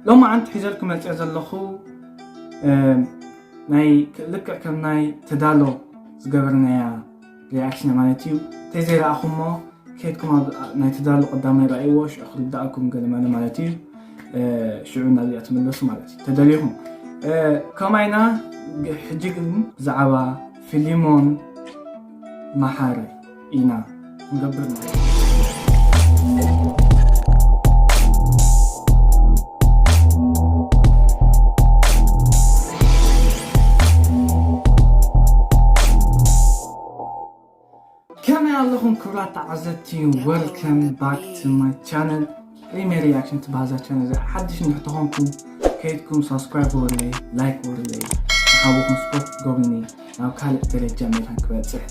ሎማዓንቲ ሒዘልኩም መፅአ ዘለኹ ናይ ልክዕ ከም ናይ ተዳሎ ዝገበርናያ ሪኣክሽን ማለት እዩ። እንተዘይረኣኹሞ ከይድኩም ኣብ ናይ ተዳሎ ቀዳማይ ረኣይዎ፣ ሽዑ ክርዳእኩም ገለመለ ማለት እዩ። ሽዑ ናብዚኣ ትምለሱ ማለት እዩ ተደሊኹም። ከማይና ሕጂ ግን ብዛዕባ ፊሊሞን መሓሪ ኢና ክንገብር ማለት እዩ። ከመይ ኣለኹም ክቡራት ተዓዘብቲ? Welcome back to my channel. ሪሜ ሪያክሽን ትበሃል እዛ ቻነል እዚኣ። ሓድሽ እንድሕር ተኾንኩም ከይድኩም ሳብስክራይብ ወርለይ፣ ላይክ ወርለይ፣ ንሓውኹም ስፖርት ትገብሩኒ ናብ ካልእ ደረጃ መታን ክበፅሕ።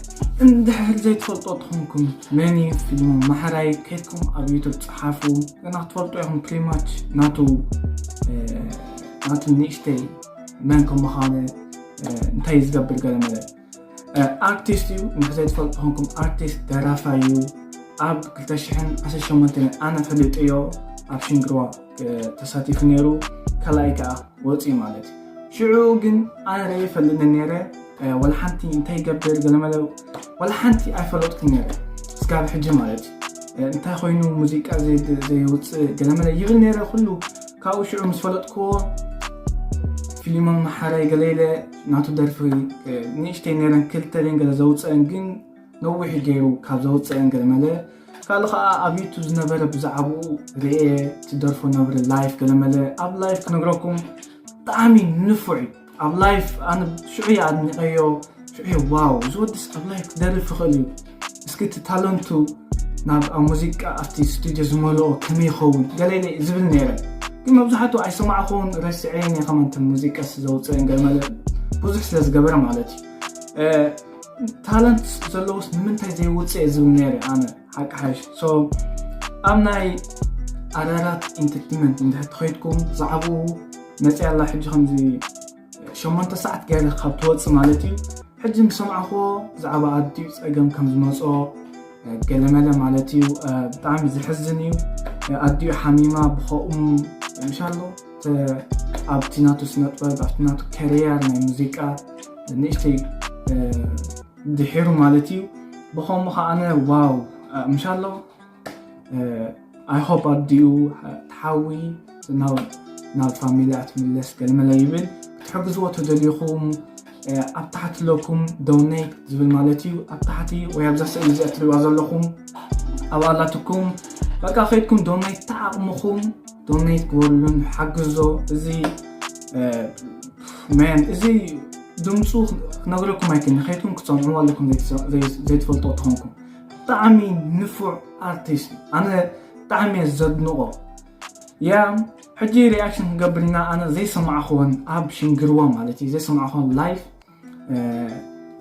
እንድሕር ዘይትፈልጦ ተኾንኩም መን እዩ ፊልሞን መሓራይ ከይድኩም ኣብ ዩቱብ ፀሓፉ። ገና ክትፈልጦ ኢኹም ፕሪማች ናቱ ናቱ ንእሽተይ መን ከም ምዃነ እንታይ ዝገብር ገለ መለ ኣርቲስት እዩ። ንሕዘይ ትፈልጡ ኾንኩም ኣርቲስት ደራፋይ እዩ። ኣብ ክልተ ሽሕን ዓሰርተ ሸሞንተን ኣነ ፈሊጠዮ ኣብ ሽንግርዋ ተሳቲፉ ነይሩ። ካልኣይ ከዓ ወፂኡ ማለት እዩ። ሽዑ ግን ኣነ ርእየ ይፈልጥን ነይረ። ወላ ሓንቲ እንታይ ይገብር ገለመለ ወላ ሓንቲ ኣይፈለጥኩን ነይረ እስካብ ሕጂ ማለት እዩ። እንታይ ኮይኑ ሙዚቃ ዘይ- ዘየውፅእ ገለመለ ይብል ነይረ ኩሉ። ካብኡ ሽዑ ምስ ፈለጥኩዎ ፊሊሞን መሓራይ ገለ ኢለ ናቱ ደርፊ ንእሽተይ ነይረን ክልተ ደን ገለ ዘውፅአን ግን ነዊሕ ገይሩ ካብ ዘውፅአን ገለመለ ካልእ ከዓ ኣብ ዩቱብ ዝነበረ ብዛዕባኡ ርኤ ትደርፎ ነብረ ላይፍ ገለመለ ኣብ ላይፍ ክነግረኩም ብጣዕሚ ንፉዕ እዩ። ኣብ ላይፍ ኣነ ሽዑ እየ ኣድኒቐዮ። ሽዑ እየ ዋው እዚ ወድስ ኣብ ላይፍ ክደርፍ ይኽእል እዩ። እስኪ እቲ ታለንቱ ናብ ኣብ ሙዚቃ ኣብቲ ስቱድዮ ዝመልኦ ከመይ ይኸውን ገለ ኢለ ዝብል ነይረ። ግን መብዛሕትኡ ኣይሰማዕኹን ረስዐ እየ ከማን እተን ሙዚቃ ዘውፅአን ገለመለ ብዙሕ ስለ ዝገበረ ማለት እዩ። ታለንት ዘለዎስ ንምንታይ ዘይውፅእ እየ ዝብል ነይረ ኣነ ሓቂ ሓሽ። So ኣብ ናይ ኣራራት ኢንተርቴንመንት እንድሕር ተኸይድኩም ዛዕባኡ መፅያ ኣላ ሕጂ ከምዚ ሸሞንተ ሰዓት ገይረ ካብ ትወፅእ ማለት እዩ። ሕጂ ምስ ሰማዕክዎ ብዛዕባ ኣዲኡ ፀገም ከም ዝመፅኦ ገለመለ ማለት እዩ። ብጣዕሚ ዘሕዝን እዩ። ኣዲኡ ሓሚማ ብኸኡ ምሻሎ ኣብቲ ናቱ ስነጥበብ ኣብቲ ናቱ ከርየር ናይ ሙዚቃ ንእሽተይ ድሒሩ ማለት እዩ። ብኸምኡ ከዓነ ዋው ምሻሎ I hope ኣዲኡ ትሓዊ ናብ ፋሚሊ ኣትምለስ ገለመለ ይብል። ክትሕግዝዎ ተደሊኹም ኣብ ታሕቲ ኣለኩም ዶኔት ዝብል ማለት እዩ። ኣብ ታሕቲ ወይ ኣብዛ ስእሊ እዚኣ ትሪእዋ ዘለኹም ኣብ ኣላትኩም በቃ ከይድኩም ዶኔት ተዓቕምኹም ዶኔት ግበሩሉን ሓግዞ። እዚ መን እዚ ድምፁ ክነግረኩም ኣይክእል። ከይድኩም ክትሰምዕዎ ኣለኩም ዘይትፈልጦ ትኾንኩም። ብጣዕሚ ንፉዕ ኣርቲስት ኣነ ብጣዕሚ እየ ዘድንቆ። ያ ሕጂ ሪኣክሽን ክንገብር ኢና። ኣነ ዘይሰማዕኽዎን ኣብ ሽንግርዋ ማለት እዩ ዘይሰማዕኽዎን ላይፍ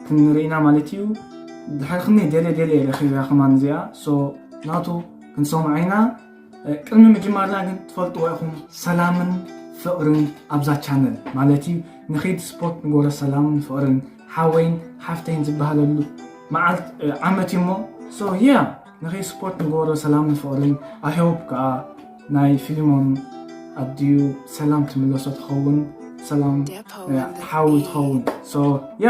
ክንርኢ ኢና ማለት እዩ። ድሕሪ ክንደይ ደለ ደለ ረኺብያ ከማን እዚኣ ሶ ናቱ ክንሰምዖ ኢና። ቅድሚ ምጅማርና ግን ትፈልጥዎ ኢኹም ሰላምን ፍቕርን ኣብዛ ቻነል ማለት እዩ። ንኺድ ስፖርት ንጎረ ሰላምን ፍቕርን ሓወይን ሓፍተይን ዝበሃለሉ መዓልት ዓመት እዩ እሞ ሶ ያ ንኺድ ስፖርት ንጎረ ሰላምን ፍቕርን ኣሄውፕ ከዓ ናይ ፊልሞን ኣድዩ ሰላም ትምለሶ ትኸውን ሰላም ሓዊ ትኸውን ሶ ያ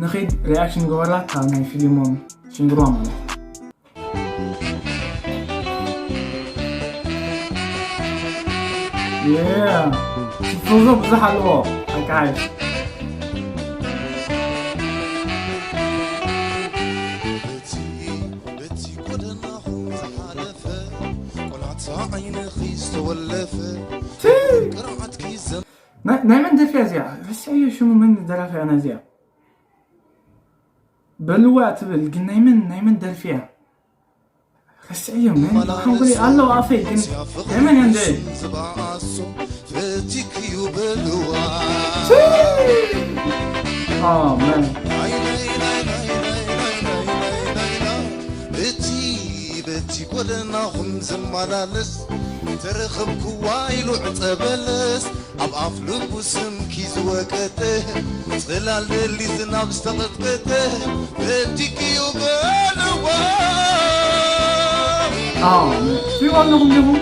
ንኺድ ሪኣክሽን ንገበራ ካብ ናይ ፊልሞን ሽንግርዋ ማለት ትፈዞ ብዙሕ ኣለዎ ኣቃዓይ ናይ መን ደርፊያ እዚኣ? ረስዐዮ ሽሙ መን ደራፊያ ነዚኣ በልዋ ትብል ግን ናይ መን ናይ መን ደርፊያ ረስዐዮ መን ሓንጎለይ ኣሎ ኣፈይ ግን ናይ መን እያ እንደ ዝበኣሶ ፈቲክዩ በልዋ መን እቲ በቲ ጎደናኹም ዝመላለስ ተረኸብክዋ ኢሉ ዕፀ በለስ ኣብ ኣፍ ልቡ ስምኪ ዝወቀጠ ፅላል ደሊ ዝናብ ዝተቐጥቀጠ በዲክዩ በልዋ ትሪኦ ኣለኹም ዲኹም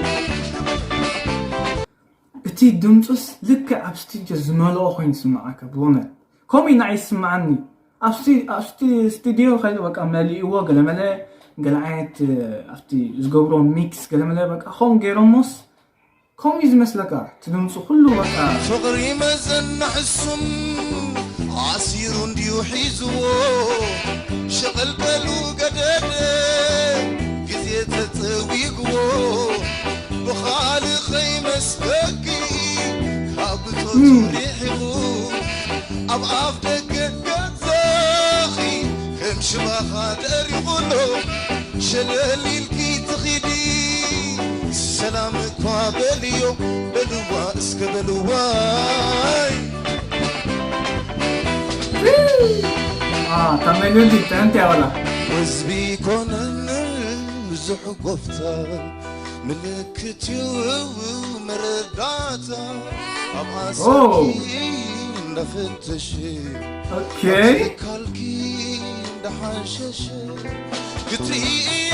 እቲ ድምፁስ ልክዕ ኣብ ስቱድዮ ዝመልኦ ኮይኑ ይስምዓካ። ብእውነት ከምኡ ኢና ይስምዓኒ። ኣብ ስቱ- ኣብ ስቱ- ስቱድዮ ከይዱ በቃ መሊእዎ፣ ገለመለ ገለ ዓይነት ኣብቲ ዝገብሮ ሚክስ ገለመለ በቃ ከምኡ ገይሮሞስ ከምኡ እዩ ዝመስለካ። እቲ ድምፁ ኩሉ በቃ ፍቕሪ መዘና ሕሱም ኣሲሩ እንድዩ ሒዝዎ፣ ሸቐልቀሉ ገደደ ግዜ ተጸዊግዎ፣ ብኻልእ ከይመስለኪ ካብ ብጾቱ ሪሒቑ፣ ኣብ ኣፍ ደገ ገዛኺ ከም ሽባኻ ደሪቑ ኣሎ። ሸለል ኢልኪ ትኺዲ ሰላም እኳ በልዮ፣ በልዋ እስከ በልዋይ። እታ ሜሎዲ ጥዕምቲ እያ ዋላ። ህዝቢ ኮነን ብዙሕ ጎፍታ ምልክት እዩ መረዳእታ። ኣብ ኦ። ኣሳኪ እንዳፈተሸ ኦኬ። ካልኪ እንዳሓሸሸ ክትርእያ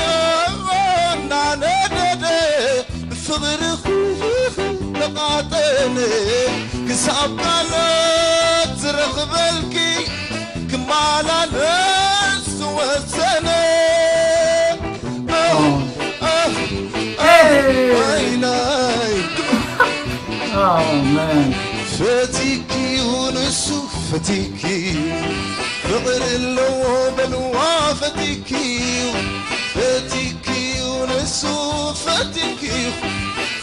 እናነደደ ብፍቕርኺ ተቓጠለ ክሳብ ቃላት ዝረኽበልኪ ክመላለስ ዝወሰነ። ኣህ፣ ኣህ፣ ኣህ፣ ኣይናይ Oh, man. ፈቲኪዩ ንሱ ፈቲኪዩ ፍቕሪ ኣለዎ በልዋ ፈቲኪዩ ፈቲኪዩ ንሱ ፈቲኪዩ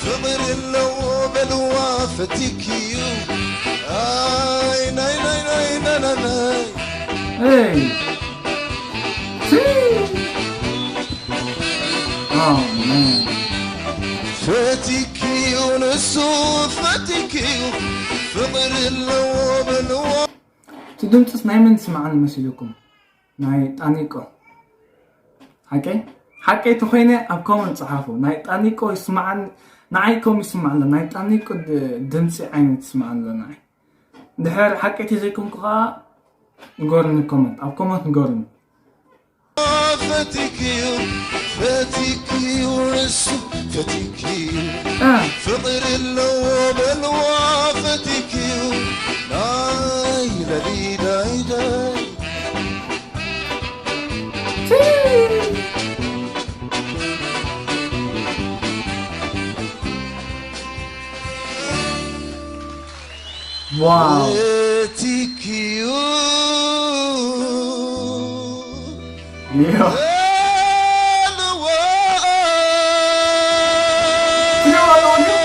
ፍቕሪ ኣለዎ በልዋ ፈቲኪዩ ኣይ ናይ ናይ ናይ ናይ ናይ ናይ Hey. Oh, man. ፈቲኪዩ ንሱ ፈቲኪዩ ፍቕሪ ኣለዎ በልዎ እቲ ድምፅስ ናይ መን ይስምዓኒ መሲልኩም? ናይ ጣኒቆ። ሓቀይ? ሓቀይ ተኾይነ ኣብ ኮመንት ጸሓፉ። ናይ ጣኒቆ ይስምዓኒ፣ ንዓይ ከም ይስምዓ ኣሎ። ናይ ጣኒቆ ድ- ድምፂ ዓይነት ይስምዓ ኣሎ ንዓይ። ድሕር ሓቀይ ተዘይኮንኩ ከዓ ንገሩኒ ኮመንት፣ ኣብ ኮመንት ንገሩኒ። ፈቲክዩ ፈቲክዩ ንሱ ፈቲክዩ እ። ፍቕሪ ኣለዎ በልዋ ፈቲክዩ ናይ ለሊዳይዳይ ዋው። ፈቲክዩ ዮ። በልዋ። ትሪኦ ኣለኹም ድዩ?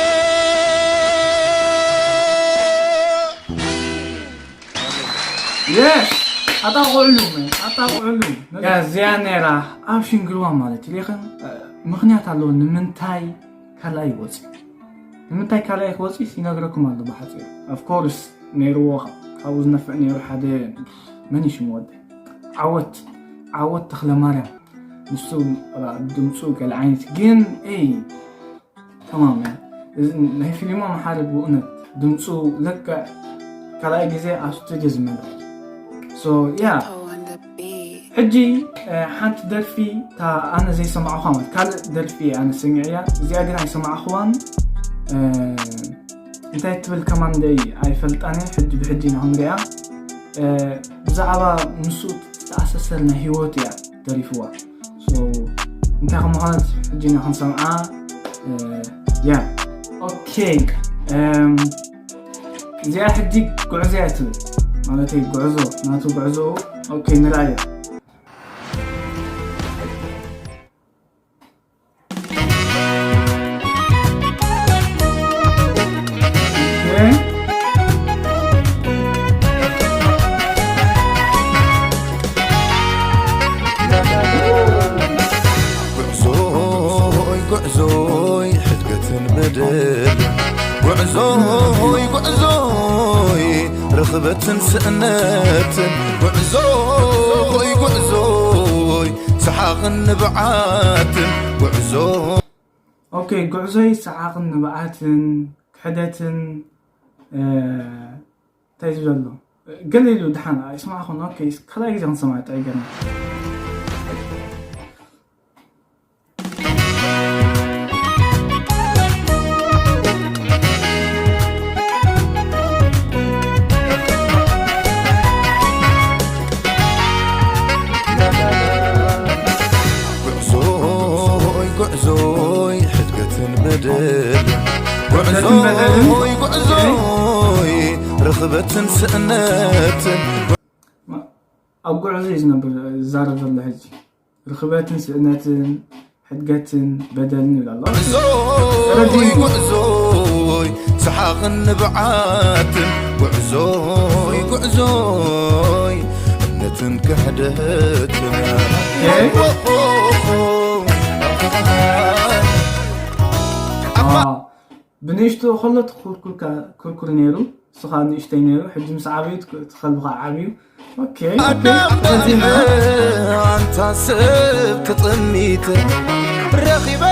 የስ! ኣጣቕዕሉ፣ መን፣ ኣጣቕዕሉ። ያ፣ እዚኣ ነይራ ኣብ ሽንግርዋ ማለት እዩ። ሌኽን፣ እ፣ ምኽንያት ኣለዎ ንምንታይ ካልኣይ ይወፅእ። ንምንታይ ካልኣይ ክወፅእ ይነግረኩም ኣሎ ብሓፂሩ። Of course፣ ነይርዎ፣ ካብኡ ዝነፍዕ ነይሩ ሓደ፣ መን እዩ ሽሙ ወዲ? ዓወት፣ ዓወት ተኽለማርያም። ንሱ፣ እ፣ ድምፁ ገለ ዓይነት ግን፣ ኤይ፣ ተማም እያ። እዚ ናይ ፊልሞ መሓሪ ብእውነት ድምፁ ልክዕ ካልኣይ ግዜ ኣብ ስቱድዮ ዝመልኦ። So, yeah። ሕጂ፣ እ፣ ሓንቲ ደርፊ፣ እታ ኣነ ዘይሰማዕኹዋ ማለት፣ ካልእ ደርፊ ኣነ ሰሚዐያ፣ እዚኣ ግን ኣይሰማዕኹዋን። እ፣ እንታይ ትብል ከማን ደይ ኣይፈልጣን እየ፣ ሕጂ ብሕጂ ኢና ክንሪኣ። እ፣ ብዛዕባ ምስኡ ዝተኣሳሰር ናይ ህይወት እያ ደሪፍዋ። So፣ እንታይ ከም ምዃነት ሕጂ ኢና ክንሰምዓ። እ፣ ያ። ኦኬ። እም፣ እዚኣ ሕጂ ጉዕዞ እያ ትብል። ማለተይ ጉዕዞ፣ ናቱ ጉዕዞ። ኦኬ፣ ንርኣዮ። ኦኬ። ጉዕዞይ ጉዕዞይ ሕድገትን በደል ጉዕዞይ ጉዕዞይ ርኽበትን ስእነትን ጉዕዞይ ጉዕዞይ ሰሓቕን ንብዓትን ጉዕዞ ኦኬ፣ ጉዕዞይ ሰሓቕን ንብዓትን ክሕደትን፣ እ፣ እንታይ እዩ ዘሎ? ገለ ኢሉ ድሓን ኣይስማዕኹን። ኦኬ፣ ካልኣይ ግዜ ክንሰማዕ ጥራይ ገርና። ሕድገትን በደልን ጉዕዞይ፣ ጉዕዞይ፣ ርኽበትን ስእነትን። ኣብ ጉዕዞ እዩ ዝነብር፣ ዝዛረብ ዘሎ ሕጂ። ርኽበትን ስእነትን፣ ሕድገትን በደልን ይብል ኣሎ። ጉዕዞይ፣ ተረዲእኩ። ጉዕዞይ፣ ሰሓቕን ንብዓትን። ጉዕዞይ፣ ጉዕዞይ፣ እምነትን ክሕደትን። ኦኬ። ኦሆ። ኣባ። አ፣ ብንእሽቶ ከሎ ትኩርኩርካ-፣ ኩርኩር ነይሩ፣ ንሱ ኸኣ ንእሽተይ ነይሩ፣ ሕጂ ምስ ዓበዩ ትክ-፣ እቲ ከልቢ ኸኣ ዓብዩ። ኦኬ፣ ኦኬ። ኣዳም ስለዚ ኣንታ ሰብ ተጠሚተ ረኺበ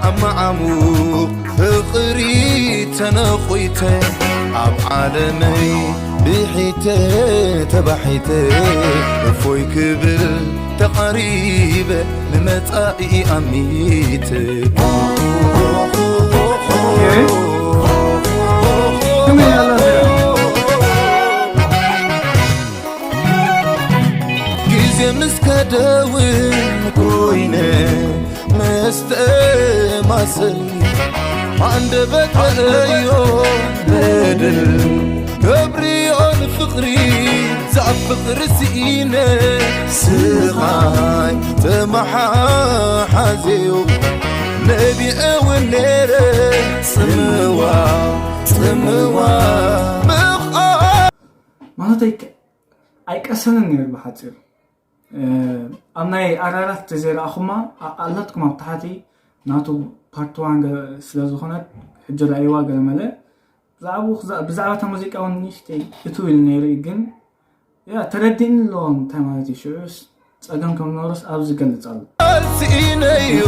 ኣብ መዓሙቕ ፍቕሪ ተነቑይተ ኣብ ዓለመይ ብሒተ ተባሒተ እፎይ ክብል ተቐሪበ ንመጻኢ ኣሚተ። ኦኬ። ከመይ ኣላ እዚኣ? ግዜ ምስ ከደ እውን ኮይነ መስተማሰሊ ኣንደበተዮ በድል ገብርዮ ንፍቕሪ ዛብ ፍቕሪ ስኢነ ስቓይ ተመሓሓዝዮ ነቢዐ እውን ነይረ ጽምዋ ጽምዋ ምዃ- ማለት ኣይቀ-፣ ኣይቀሰንን ነይሩ ብሓፂሩ። እ፣ ኣብ ናይ ኣራራት ተዘይረኣኹማ ኣ-፣ ኣላትኩም ኣብ ታሕቲ ናቱ ፓርት ዋን ገ-፣ ስለ ዝኾነት ሕጂ ረኣይዋ ገለ መለ። ብዛዕባኡ ክዛ-፣ ብዛዕባ እታ ሙዚቃ እውን ንእሽተይ እትው ኢሉ ነይሩ እዩ፣ ግን ያ ተረዲእኒ ኣለዎ እንታይ ማለት እዩ። ሽዑስ ጸገም ከም ዝነበሮስ ኣብዚ ይገልጽ ኣሎ። ስኢነዮ።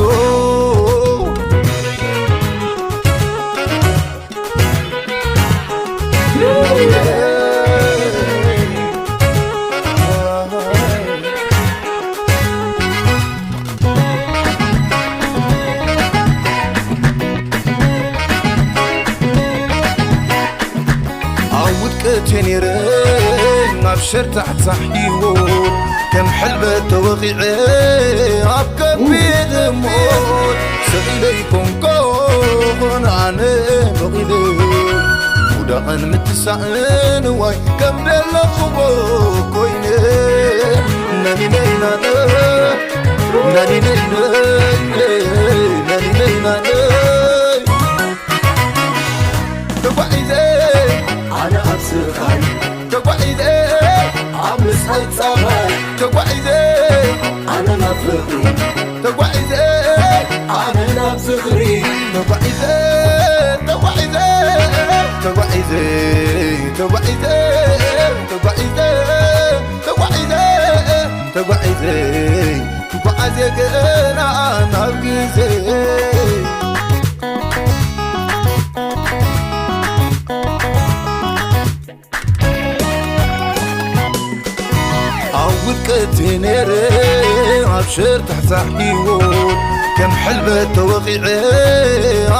ኣብ ውድቀት ነይረ ኣብ ሸርታሕታሕ ህይወት ከም ሕልበት ተወቒዐ ኣብ ከቢድ ሞት ስቕ ኢለ ይኮንኮን ኣነ በቒለ ውዳቕን ምትሳእን ዋይ ከም ደለኹዎ ኮይነ ናኒነይናነ ናኒነይናነ ናኒነይናነ ተጓዒዘ ኣነ ኣብ ስቓይ ተጓዒዘ ኣብ ምስዓብ ጻባይ ተጓዒዘ ኣነ ናብ ፍቕሪ ተጓዒዘ ኣነ ናብ ዝኽሪ ተጓዒዘ ተጓዒዘ ተጓዒዘ ተጓዒዘ ተጓዒዘ ተጓዒዘ ተጓዒዘ ክጓዓዝ የገና ናብ ግዜ ኣብ ውድቀት ነይረ ኣብ ሸርታሕታሕ ህይወት ከም ሕልበት ተወቒዐ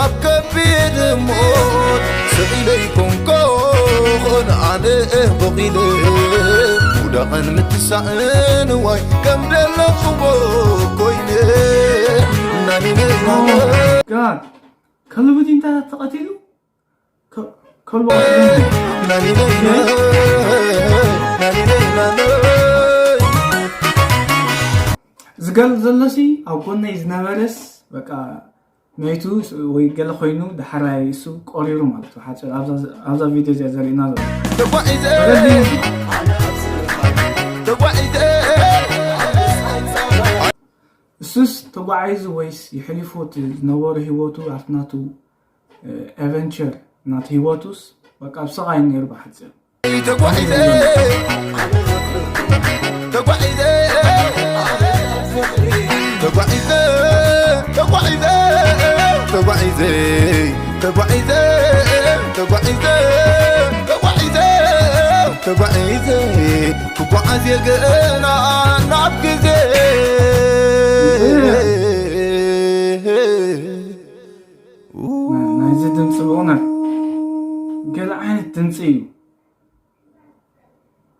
ኣብ ከቢድ ሞት ስቕ ኢለ ይኮንኮን ኣነ ቦቒለ ውዳቕን ምትሳእን ዋይ ከም ደለኹዎ ኮይነ ናኒነይና God፣ ከልቡ ዲንታ ተቐቲሉ? ከ-፣ ከልቡ ቀቲሉ? ናኒነይና ናኒነይና ዝገልጽ ዘሎሲ ኣብ ጎነይ ዝነበረስ በቃ መይቱ ወይ ገለ ኮይኑ ደሓራይ እሱ ቆሪሩ ማለት እዩ። ሓፂር ኣብዛ፣ ኣብዛ ቪድዮ እዚኣ ዘርእና ዘሎ ተጓዒዘ ተረዲ ተጓዒዘ እሱስ ተጓዒዙ ወይስ የሕሊፎ እቲ ዝነበሩ ህይወቱ ኣብቲ ናቱ፣ እ፣ ኣድቨንቸር ናቱ ህይወቱስ በቃ ኣብ ስቓይ ነይሩ ብሓፂር። ተጓዒዘ ተጓዒዘ ተጓዒዘ ተጓዒዘ ተጓዒዘ ተጓዒዘ ተጓዒዘ ተጓዒዘ ተጓዒዘ ክጓዓዝ የገና ናብ ግዜ ናይዚ ድምፂ ብእውነት ገለ ዓይነት ድምፂ እዩ።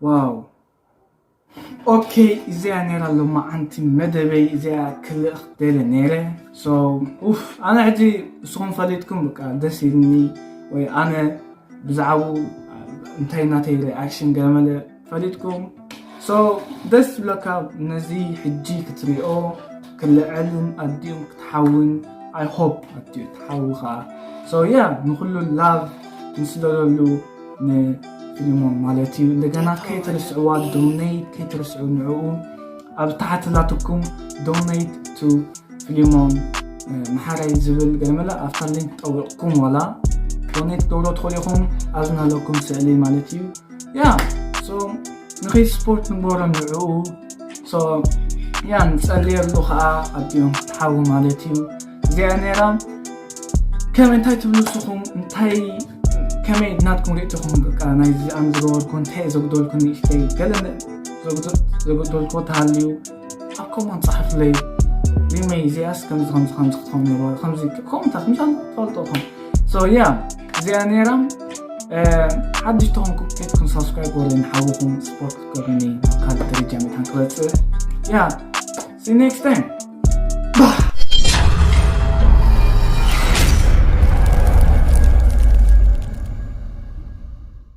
ዋው። ኦኬ፣ እዚኣ ነይራ ሎማዓንቲ መደበይ። እዚኣ ክልእኽ ደለ ነይረ። So ኡፍ፣ ኣነ ሕጂ ንስኹም ፈሊጥኩም በቃ ደስ ኢልኒ፣ ወይ ኣነ ብዛዕባኡ እንታይ ናተይ ሪኣክሽን ገመለ ፈሊጥኩም። So ደስ ዝብለካ፣ ነዚ ሕጂ ክትሪኦ ክልዕልን ኣዲኦም ክትሓውን I hope ኣዲኡ ትሓዊ ከዓ። So yeah፣ ንኩሉ ላቭ ንስደደሉ ንፊሊሞን ማለት እዩ። እንደገና ከይትርስዕዋ ዶኔት ከይትርስዑ ንዕኡ ኣብ ታሕቲ ላትኩም ዶኔት ቱ ፊሊሞን መሓራይ ዝብል ገለመለ ኣብታ ሊንክ ጠውቕኩም ዋላ ዶኔት ገብሮ ትኽእሉ ኢኹም። ኣብዚ ናለኩም ስእሊ ማለት እዩ። ያ ንኸይ ስፖርት ንግበሮ ንዕኡ። ያ ንፀልየሉ ከዓ ኣዲኦም ክትሓዊ ማለት እዩ። እዚኣ ነይራ። ከመይ እንታይ ትብሉ ንስኹም? እንታይ ከመይ ናትኩም ርእይቶኹም? በቃ ናይዚ ኣነ ዝገበርኩ እንታይ ዘጉደልኩ ንእሽተይ ገለ ዘጉደልኩ ተሃልዩ ኣብ ኮመንት ጸሓፍለይ። ሪመይ እዚኣስ ከምዚ ከምዚ ከምዚ ክትኸውን ነይርዋ፣ ከምዚ ኮመንታት ምሻን ትፈልጦ ኹም። So yeah፣ እዚኣ ነይራ። ሓድሽ ተኾንኩም ኬትኩም ሳብስክራይብ ወለ ንሓውኹም ስፖርት ክትገብሩኒ ናብ ካልእ ደረጃ መታን ክበጽእ። Yeah, see you next time.